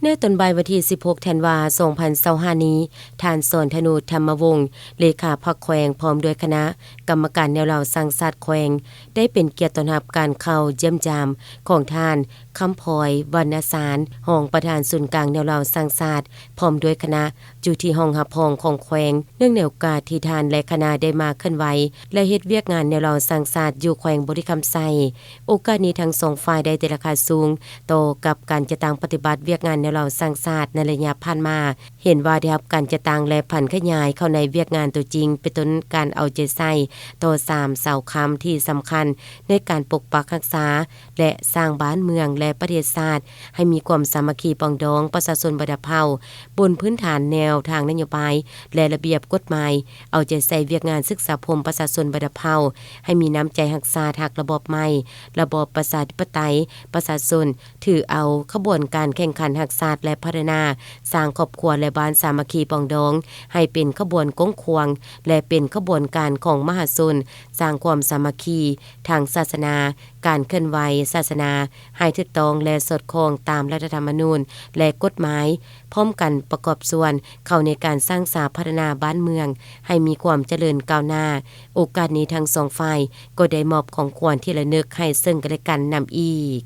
ໃນຕອນບ່າຍວັນທີສິບຫົກ ທັນວາ ສອງພັນຊາວຫ້ານີ້, ທ່ານ ສອນທະນູ ທຳມະວົງ ເລຂາພັກແຂວງ ພ້ອມດ້ວຍຄະນະກຳມະການແນວລາວສ້າງຊາດແຂວງ ໄດ້ເປັນກຽດຕ້ອນຮັບການເຂົ້າຢ້ຽມຢາມຂອງທ່ານ ຄຳພອຍ ວັນນະສານ ຮອງປະທານສູນກາງແນວລາວສ້າງຊາດ ພ້ອມດ້ວຍຄະນະ ຢູ່ທີ່ຫ້ອງຮັບຮອງຂອງແຂວງ. ເນື່ອງໃນໂອກາດທີ່ທ່ານ ແລະ ຄະນະໄດ້ມາເຄື່ອນໄຫວ ແລະ ເຮັດວຽກງານແນວລາວສ້າງຊາດຢູ່ແຂວງບໍລິຄຳໄຊ, ໂອກາດນີ້ທັງສອງຝ່າຍໄດ້ຕີລາຄາສູງຕໍ່ກັບການຈັດຕັ້ງປະຕິບັດວຽກງານແນວລາວສ້າງຊາດໃນໄລຍະຜ່ານມາ, ເຫັນວ່າໄດ້ຮັບການຈັດຕັ້ງ ແລະ ຜັນຂະຫຍາຍເຂົ້າໃນວຽກງານຕົວຈິງ, ເປັນຕົ້ນການເອົາໃຈໃສ່ຕໍ່ສາມເສົາຄ້ຳທີ່ສຳຄັນໃນການປົກປັກຮັກສາ ແລະ ສ້າງບ້ານເມືອງ ແລະ ປະເທດຊາດໃຫ້ມີຄວາມສາມັກຄີປອງດອງປະຊາຊົນບັນດາເຜົ່າ ບົນພື້ນຖານແນວທາງນະໂຍບາຍ ແລະ ລະບຽບກົດໝາຍ, ເອົາໃຈໃສ່ວຽກງານສຶກສາອົບຮົມປະຊາຊົນບັນດາເຜົ່າ ໃຫ້ມີນ້ຳໃຈຮັກຊາດ, ຮັກລະບອບໃໝ່, ລະບອບປະຊາທິປະໄຕ, ປະຊາຊົນຖືເອົາຂະບວນການແຂ່ງຂັນຮັກຊາດ ແລະ ພັດທະນາ, ສ້າງຄອບຄົວ ແລະ ບ້ານສາມັກຄີປອງດອງ ໃຫ້ເປັນຂະບວນກົງຂວາງ ແລະ ເປັນຂະບວນການຂອງມະຫາຊົນ, ສ້າງຄວາມສາມັກຄີທາງສາສະໜາ, ການເຄື່ອນໄຫວສາສະໜາໃຫ້ຖືກຕ້ອງ ແລະ ສອດຄ່ອງຕາມລັດຖະທຳມະນູນ ແລະ ກົດໝາຍ, ພ້ອມກັນປະກອບສ່ວນເຂົ້າໃນການສ້າງສາພັດທະນາບ້ານເມືອງໃຫ້ມີຄວາມຈະເລີນກ້າວໜ້າ. ໂອກາດນີ້ທັງສອງຝ່າຍກໍໄດ້ມອບຂອງຂວັນທີ່ລະນຶກໃຫ້ເຊິ່ງກັນແລະກັນນຳອີກ.